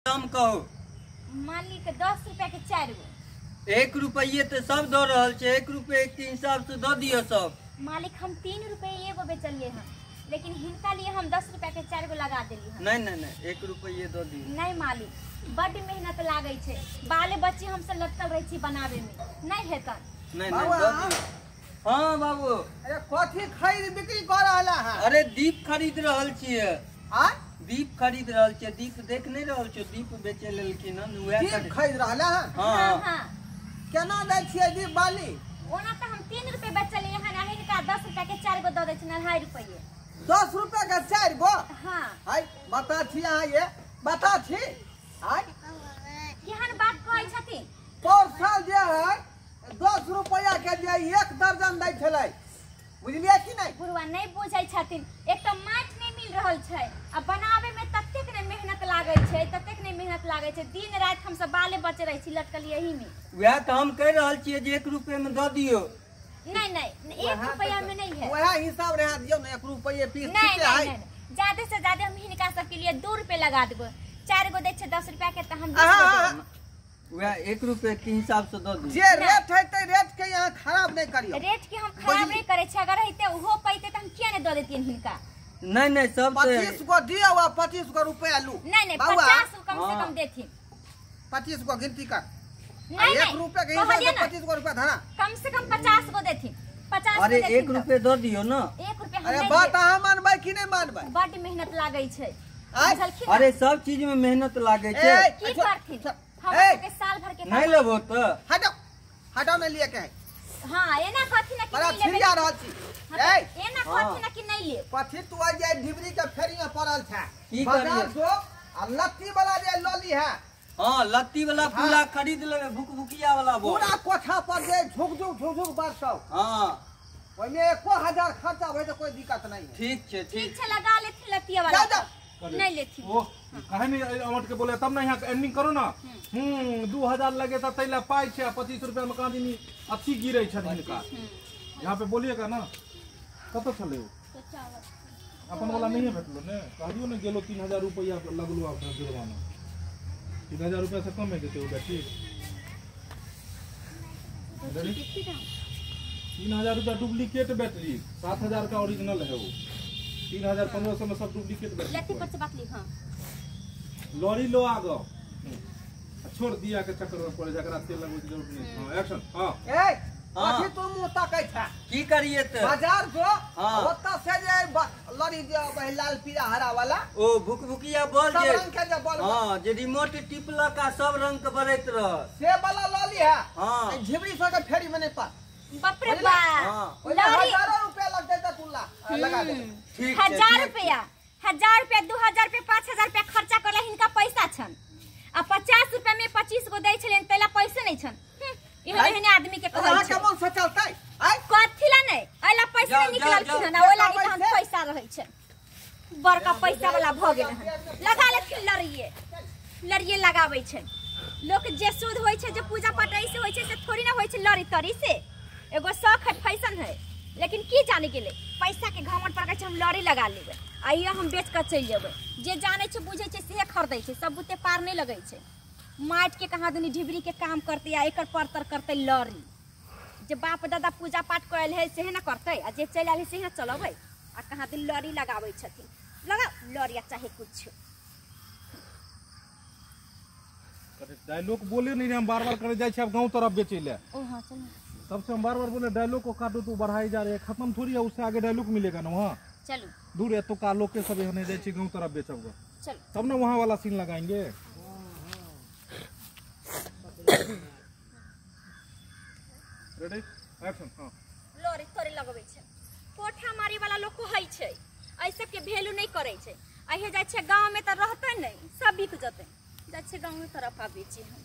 दाम कहू। मालिक 10 रुपया के 4 गो। 1 रुपये तो सब दऽ रहल छै, 1 रुपये के हिसाब से दऽ दियौ सब। मालिक हम 3 रुपये एगो बेचलिए हन, लेकिन हिनका लिए हम 10 रुपया के 4 गो लगा देली हन। नहीं नहीं नहीं, 1 रुपये दऽ दियौ। नहीं मालिक, बड मेहनत लागै छै, बाले बच्चे हमसे लटकल रहै छी बनावे में, नहीं हेतन। नहीं नहीं दऽ दियौ। हाँ बाबू। अरे कथी खरीद बिक्री कर रहला है? अरे दीप खरीद रहल छियै। आ दीप खरीद रहल छियै, दीप देख नहीं रहल छियै, दीप बेचे लेलखिन हन, उएह दीप खरीद रहला है। हाँ हाँ हाँ। केना दै छियै दीप बाली? ओना तऽ हम 3 रुपये बेचलिए हन, आ हिनका 10 रुपया के 4 गो दऽ दै छियनि, 2.5 रुपये। 10 रुपया के 4 गो? हाँ। हाय बता छी अहाँ, ये बता छी। हाय केहन बात कहै छथिन? पर साल जे है 10 रुपया के जे 1 दर्जन दै छलै, बुझलियै कि नहीं? बुढ़वा नहीं बुझै छथिन, एक तऽ माटि नहीं मिल रहल छै, आ बनावे में ततेक ने मेहनत लागै छै, ततेक ने मेहनत लागै छै, दिन राति हमसब बाले बच्चे रहै छी लटकल यही में। वएह तऽ हम कहि रहल छियै जे 1 रुपये में दऽ दियौ। नहीं नहीं, 1 रुपया में नहीं है। वएह हिसाब रहा दियौ ने, 1 रुपये पीस। नहीं नहीं नहीं, ज्यादा से ज्यादा हम हिनका सबके लिए 2 रुपये लगा देबै। 4 गो दै छै 10 रुपया के तऽ हम 20 गो देबै। वएह 1 रुपये के हिसाब से दऽ दियौ। जे रेट है ते रेट के यहाँ खराब नहीं करियौ। रेट के हम खराब नहीं करै छियै, अगर हेतै ओहो पैते तऽ हम किया नहीं दऽ देतियनि हिनका? नहीं नहीं, सब 25 गो दियौ आ 25 गो रुपया लू। नहीं नहीं, 50 गो कम से कम देथिन। 25 गो गिनती कर। नहीं 1 रुपया के हिसाब से 25 गो रुपया धरा, कम से कम 50 गो देथिन। 50। अरे 1 रुपये दऽ दियौ ना। 1 रुपया। अरे बात अहाँ मानबै कि नहीं मानबै? बड मेहनत लागै छै। अरे सब चीज में मेहनत लागै छै। की करथिन हम के साल भर के नहीं लेबो तऽ हटाओ हटाओ, नहीं लिए के है। हां एना कहथिन ना कि बड़ा नहीं लेबै। छिड़िया रहल छी। ए एना कहथिन ना कि नहीं लेब। कथी तू आज जे ढिबरी के फेरी में पड़ल छै? की बाजार करियै? जो आ लत्ती वाला जे लली है। हां लत्ती वाला पूरा खरीद लेबै, भुकभुकिया वाला बोल। पूरा कोठा पर जे झुक झुक झुक झुक बरसौ। हां ओइमे 1000 खर्चा होय त कोई दिक्कत नहीं है। ठीक छै ठीक छै, लगा लेथिन लत्तिया वाला। जा नहीं लेथिन। ओ काहे नहीं अमट के बोले तब ना यहाँ एंडिंग करो ना। 2000 लगे त तैला पाई छै, 25 रुपया में कहाँ दिन अथी गिरे छन हिनका। यहाँ पे बोलिएगा ना कत छले ओ अपन वाला नहीं है भेटलो ने, कहलियो ने गेलो 3000 रुपया लगलो अपना जुर्माना। 3000 रुपया से कम है देते ओ बैटरी। 3000 रुपया डुप्लीकेट बैटरी, 7000 का ओरिजिनल है वो। 3000 1500 में सब डुप्लीकेट बैटरी। लत्ती पर से बात ली। हां लॉरी लो आगो, छोड़ दिया के चक्कर में पड़े, जकरा तेल लगबै के जरूरत नहीं। हां एक्शन। हां ए कथी तू मुंह ताकै छ? की करिए त? बाजार जो ओतऽ से जे लड़ी जे वही लाल पीला हरा वाला ओ भुकभुकिया बॉल सब जे रंग के जे बॉल। हां जे रिमोट टिपलक आ सब रंग के बरैत रह, से वाला लली है। हां झिबरी सब के फेरी में नहीं पा। बाप रे बाप, लड़ी हजारों रुपया लग जाता तुला लगा दे। ठीक 1000 रुपया, 1000 रुपया, 2000 रुपया, 5000 रुपया खर्चा करला हिनका पैसा छन, आ 50 रुपया में 25 गो दै छलन तैला पैसे नहीं छन। इहे एहने आदमी के कहै अहाँ छै। के मन से चलतै? आय कथी ला नहीं, एला पैसा नहीं निकललखिन हन, ओइ लागी तहन पैसा रहै छै। बड़का पैसा वाला भऽ गेल हन, लगा लेथिन लड़िए लड़िए लगाबै छै लोक। जे शुद्ध होइ छै, जे पूजा पाठ ऐसे होइ छै, से थोड़ी ना होइ छै लड़ी तड़ी से। एगो शौक है, फैशन है, लेकिन की जाने गेलै पैसा के घमंड पर कहै छै हम लड़ी लगा लेबै आ इहो हम बेच कऽ चलि जेबै। जे जानै छै बुझै छै सेहे खरीदै छै, सब बुते पार नहि लगै छै। माटि के कहाँ दुनी ढिबरी के काम करतै आ एकर परतर करतै लड़ी। जे बाप दादा पूजा पाठ करल है सेहे ने करतै, आ जे चलि आयल है सेहे चलबै। आ कहाँ दिन लड़ी लगाबै छथिन, लगाउ लड़ी आ चाहे कुछ। डायलॉग बोले नहीं, हम बार बार करे जाइ छी अब गांव तरफ बेचै ले। ओ हां चलू, तब से हम बार बार बोले डायलॉग को काटो तो बढ़ाई जा रहे, खत्म थोड़ी है, उससे आगे डायलॉग मिलेगा ना वहाँ। चलू दूर है तो का लोग के सब यहाँ जाइ छी गांव तरफ बेचब, चलू तब ना वहाँ वाला सीन लगाएंगे। Ready action. हां लड़ी तोरे लगबै छै, कोठा मारी वाला लोग कहै छै एहि सबके वैल्यू नहीं करै छै। अहे जाइ छै गाँव में तऽ रहतै नहीं, सब बिक जतै। जाइ छै गाँव तरफ आ बेची हम।